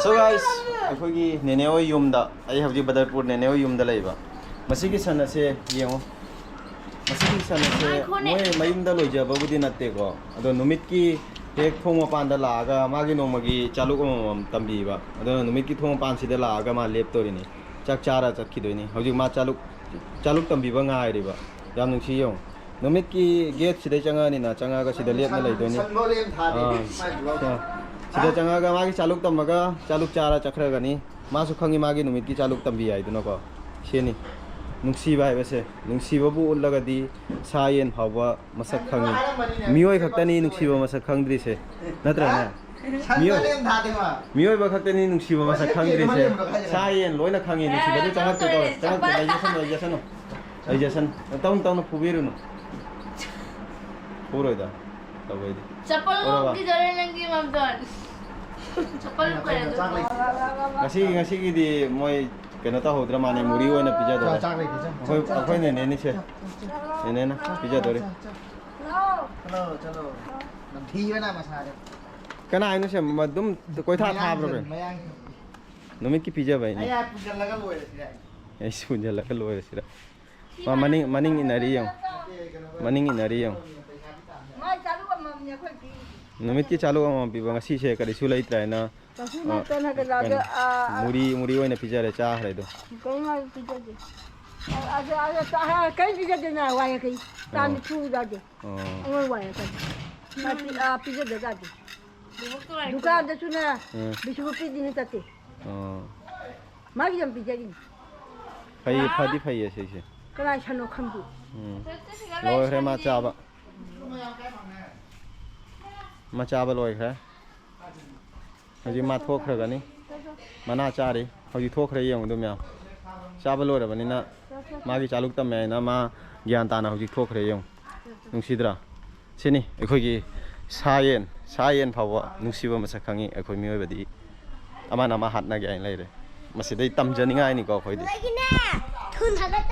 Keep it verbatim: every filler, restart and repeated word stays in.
So guys, ꯑꯩꯈꯣꯏꯒꯤ ꯅꯦꯅꯦ ꯍꯣꯏ ꯌꯨꯝꯗ, ꯑꯩ ꯍꯧꯖꯤꯛ ꯕꯗꯔꯄꯨꯔ ꯅꯦꯅꯦ ꯍꯣꯏ ꯌꯨꯝꯗ ꯂꯩꯕ꯫ ꯃꯁꯤꯒꯤ ꯁꯟ ꯑꯁꯦ ꯌꯦꯡꯉꯣ꯫ ꯃꯁꯤꯒꯤ ꯁꯟ ꯑꯁꯦ ꯉꯥꯏꯈꯣꯅꯦ꯫ ꯃꯣꯏ ꯃꯌꯨꯝꯗ ꯂꯣꯏꯖꯕꯕꯨꯗꯤ ꯅꯠꯇꯦꯀꯣ꯫ ꯑꯗꯣ ꯅꯨꯃꯤꯠꯀꯤ ꯍꯦꯛ ꯊꯣꯡ ꯃꯄꯥꯟꯗ ꯂꯥꯛꯑꯒ ꯃꯥꯒꯤ ꯅꯣꯡꯃꯒꯤ ꯆꯥꯂꯨꯛ ꯑꯃꯃꯝ ꯇꯝꯕꯤꯕ꯫ ꯑꯗꯨꯅ ꯅꯨꯃꯤꯠꯀꯤ ꯊꯣꯡ ꯃꯄꯥꯟꯁꯤꯗ ꯂꯥꯛꯑꯒ ꯃꯥ ꯂꯦꯞꯇꯣꯔꯤꯅꯤ꯫ ꯆꯥꯛ ꯆꯥꯔ ꯆꯠꯈꯤꯗꯣꯏꯅꯤ꯫ ꯍꯧꯖꯤꯛ ꯃꯥ ꯆꯥꯂꯨꯛ, ꯆꯥꯂꯨꯛ ꯇꯝꯕꯤꯕ ꯉꯥꯏꯔꯤꯕ꯫ ꯌꯥꯝ ꯅꯨꯡꯁꯤ ꯌꯦꯡꯉꯣ꯫ ꯅꯨꯃꯤꯠꯀꯤ ꯒꯦꯠ ꯁꯤꯗꯩ ꯆꯪꯉꯛꯑꯅꯤꯅ, ꯆꯪꯉꯛꯑꯒ ꯁꯤꯗ ꯂꯦꯞꯅ ꯂꯩꯗꯣꯏꯅꯤ꯫ ꯁꯟꯕꯧ ꯂꯦꯝ ꯊꯥꯗꯦ꯫ ꯑꯥ꯫ ꯃꯥꯏ ꯕ꯭ꯂꯣꯛ꯫ ꯁꯤꯗ ꯆꯪꯉꯛꯑꯒ ꯃꯥꯒꯤ ꯆꯥꯂꯨꯛ ꯇꯝꯃꯒ ꯆꯥꯂꯨꯛ ꯆꯥꯔ ꯆꯠꯈ꯭ꯔꯒꯅꯤ꯫ ꯃꯥꯁꯨ ꯈꯪꯉꯤ ꯃꯥꯒꯤ ꯅꯨꯃꯤꯠꯀꯤ ꯆꯥꯂꯨꯛ ꯇꯝꯕꯤ ꯍꯥꯏꯗꯨꯅꯀꯣ꯫ ꯁꯤꯅꯤ ꯅꯨꯡꯁꯤꯕ ꯍꯥꯏꯕꯁꯦ꯫ ꯅꯨꯡꯁꯤꯕꯕꯨ ꯎꯠꯂꯒꯗꯤ ꯁꯥ ꯌꯦꯟ ꯐꯥꯎꯕ ꯃꯁꯛ ꯈꯪꯉꯤ꯫ ꯃꯤꯑꯣꯏ ꯈꯛꯇꯅꯤ ꯅꯨꯡꯁꯤꯕ ꯃꯁꯛ ꯈꯪꯗ꯭ꯔꯤꯁꯦ꯫ ꯅꯠꯇ꯭ꯔꯅꯦ? ꯁꯟ ꯃꯤꯑꯣꯏ-, ꯃꯔꯦꯝ ꯊꯥꯗꯦ ꯃꯥ꯫ ꯃꯤꯑꯣꯏꯕ ꯈꯛꯇꯅꯤ ꯅꯨꯡꯁꯤꯕ ꯃꯁꯛ ꯃꯁꯛ ꯈꯪꯗ꯭ꯔꯤꯁꯦ꯫ ꯃꯔꯦꯝ ꯂꯣꯏ ꯈꯪꯉꯦ꯫ ꯁꯥ ꯌꯦꯟ ꯂꯣꯏꯅ ꯈꯪꯉꯤ ꯅꯨꯡꯁꯤꯕꯗꯨ꯫ ꯆꯪꯉꯛꯇꯦ ꯇꯧꯔꯦ꯫ ꯆꯪꯉꯛꯇꯦ꯫ ꯂꯩꯖꯁꯅꯨ, ꯂꯩꯖꯁꯅꯨ꯫ ꯂꯩꯖꯁꯅꯨ꯫ ꯇꯧꯅ ꯇꯧꯅ ꯐꯨꯕꯤꯔꯨꯅꯨ꯫ ꯐꯨꯔꯣꯏꯗ꯫ ꯇꯧꯕꯩꯗꯤ꯫ ꯆꯄꯜ ꯄꯨꯔꯕ? ꯂꯧꯈꯤꯗꯣꯔꯦ ꯅꯪꯒꯤ ꯃꯥꯝꯇꯣꯟ꯫ ꯆꯄꯜ ꯀꯩꯅꯣ ꯆꯥꯛ ꯂꯩꯇꯦ꯫ ꯉꯁꯤꯒꯤ, ꯉꯁꯤꯒꯤꯗꯤ ꯃꯣꯏ ꯀꯩꯅꯣ ꯇꯧꯍꯧꯗ꯭ꯔ ꯃꯥꯅꯦ, ꯃꯨꯔꯤ ꯑꯣꯏꯅ ꯄꯤꯖꯗꯣꯔꯦ꯫ ꯆꯥꯛ ꯂꯩꯇꯦ, ꯆꯥꯛ, ꯑꯩꯈꯣꯏ, ꯆꯥꯛ, ꯆꯥꯛ, ꯑꯩꯈꯣꯏ ꯆꯥꯛ꯫ ꯅꯦꯅꯦꯅꯤꯁꯦ꯫ ꯆꯥꯛ, ꯆꯥꯛ, ꯆꯥꯛ꯫ ꯅꯦꯅꯦꯅ ꯄꯤꯖꯗꯣꯔꯦ꯫ ꯆꯥꯛ, ꯆꯥꯛ꯫ ꯆꯠꯂꯣ, ꯆꯠꯂꯣ꯫ ꯅꯝꯊꯤꯕꯅ ꯃꯁꯥꯗ꯫ ꯀꯅꯥ ꯍꯥꯏꯅꯣ ꯁꯦ? ꯑꯗꯨꯝ ꯀꯣꯏꯊꯥ ꯊꯥꯕ꯭ꯔꯣ ꯀꯩꯅꯣ? ꯃꯌꯥꯡꯁꯤꯡ, ꯃꯌꯥꯡꯁꯤꯡ꯫ ꯅꯨꯃꯤꯠꯀꯤ ꯄꯤꯖꯕꯩꯅꯤ꯫ ꯑꯩ ꯑꯥ ꯄꯨꯁꯜꯂꯒ ꯂꯣꯏꯔꯦ ꯁꯤꯗ꯫ ꯑꯩꯁꯨ ꯄꯨꯁꯜꯂꯒ ꯂꯣꯏꯔꯦ ꯁꯤꯗ꯫ ꯃꯥ ꯃꯅꯤꯡ, ꯃꯅꯤꯡ ꯏꯟꯅꯔꯤ ꯌꯦꯡꯉꯨ꯫ ꯃꯅꯤꯡ ꯏꯟꯅꯔꯤ ꯌꯦꯡꯉꯨ꯫ ꯃꯥꯏ ꯆꯥꯂꯨꯛ ꯑꯃꯃꯝꯅꯦ ꯑꯩꯈꯣꯏ ꯄꯤꯔꯤꯁꯦ꯫ ꯅꯨꯃꯤꯠꯀꯤ ꯆꯥꯂꯨꯛ ꯑꯃꯃꯝ ꯄꯤꯕ ꯉꯁꯤꯁꯦ ꯀꯔꯤꯁꯨ ꯂꯩꯇ꯭ꯔꯦ ꯍꯥꯏꯅ꯫ ꯀꯩꯁꯨ ꯑ, ꯅꯠꯇꯅ ꯀꯩꯅꯣ, ꯀꯩꯅꯣ, ꯑꯥ, ꯃꯨꯔꯤ, ꯃꯨꯔꯤ ꯑꯣꯏꯅ ꯄꯤꯖꯔꯦ, ꯆꯥꯈ꯭ꯔꯦ ꯑꯗꯣ꯫ ꯀꯩꯅꯣ ꯍꯥꯏꯕ ꯄꯤꯖꯗꯦ꯫ ꯑ, ꯑꯗꯨ, ꯑꯗꯨ, ꯑ, ꯀꯩ ꯄꯤꯖꯗꯦꯅ ꯋꯥꯏ ꯀꯩ? ꯆꯥ ꯑꯣ꯫ ꯅꯤꯐꯨ ꯄꯤꯖꯗꯦ꯫ ꯑꯣ꯫ ꯑꯉꯣꯟ ꯋꯥꯏ ꯀꯩ? ꯃꯥ ꯄꯤ-, ꯑ, ꯄꯤꯖꯗꯦ ꯆꯥꯗꯦ꯫ ꯗꯨꯀꯥꯟꯗꯁꯨꯅꯦ, ꯎꯝ꯫ ꯕꯤꯁꯀꯨꯠ ꯄꯤꯗꯤꯅ ꯆꯠꯇꯦ꯫ ꯑꯣ꯫ ꯃꯥꯒꯤ ꯌꯥꯝ ꯄꯤꯖꯔꯤꯅꯤ꯫ ꯐꯩꯌꯦ, ꯐꯗꯤ ꯐꯩꯌꯦ ꯁꯤꯁꯦ꯫ ꯀꯅꯥꯏ ꯁꯟꯅꯣ ꯈꯪꯗꯦ꯫ ꯎꯝ꯫ ꯂꯣꯏꯈ꯭ꯔꯦ ꯃꯥ ꯆꯥꯕ꯫ ꯃꯥ ꯆꯥꯕ ꯂꯣꯏꯈ꯭ꯔꯦ꯫ ꯍꯧꯖꯤꯛ ꯃꯥ ꯊꯣꯛꯈ꯭ꯔꯒꯅꯤ꯫ ꯃꯅꯥ ꯆꯥꯔꯤ꯫ ꯍꯧꯖꯤꯛ ꯊꯣꯛꯈ꯭ꯔꯦ ꯌꯦꯡꯉꯨ ꯑꯗꯨ ꯃꯌꯥꯝ꯫ ꯆꯥꯕ ꯂꯣꯏꯔꯕꯅꯤꯅ ꯃꯥꯒꯤ ꯆꯥꯂꯨꯛ ꯇꯝꯃꯦ ꯍꯥꯏꯅ ꯃꯥ ꯒ꯭ꯌꯥꯟ ꯇꯥꯅ ꯍꯧꯖꯤꯛ ꯊꯣꯛꯈ꯭ꯔꯦ ꯌꯦꯡꯉꯨ꯫ ꯅꯨꯡꯁꯤꯗ꯭ꯔꯥ? ꯁꯤꯅꯤ ꯑꯩꯈꯣꯏꯒꯤ ꯁꯥ ꯌꯦꯟ, ꯁꯥ ꯌꯦꯟ ꯐꯥꯎꯕ ꯅꯨꯡꯁꯤꯕ ꯃꯁꯛ ꯈꯪꯉꯤ ꯑꯩꯈꯣꯏ ꯃꯤꯑꯣꯏꯕꯗꯤ꯫ ꯑꯃꯅ ꯑꯃ ꯍꯥꯠꯅꯒꯦ ꯍꯥꯏꯅ ꯂꯩꯔꯦ꯫ ꯃꯁꯤꯗꯩ ꯇꯝꯖꯅꯤꯡꯉꯥꯏꯅꯤꯀꯣ ꯑꯩꯈꯣꯏꯗꯤ꯫ ꯅꯣꯏꯒꯤꯅꯦ, ꯊꯨꯅ ꯊꯥꯒꯠ-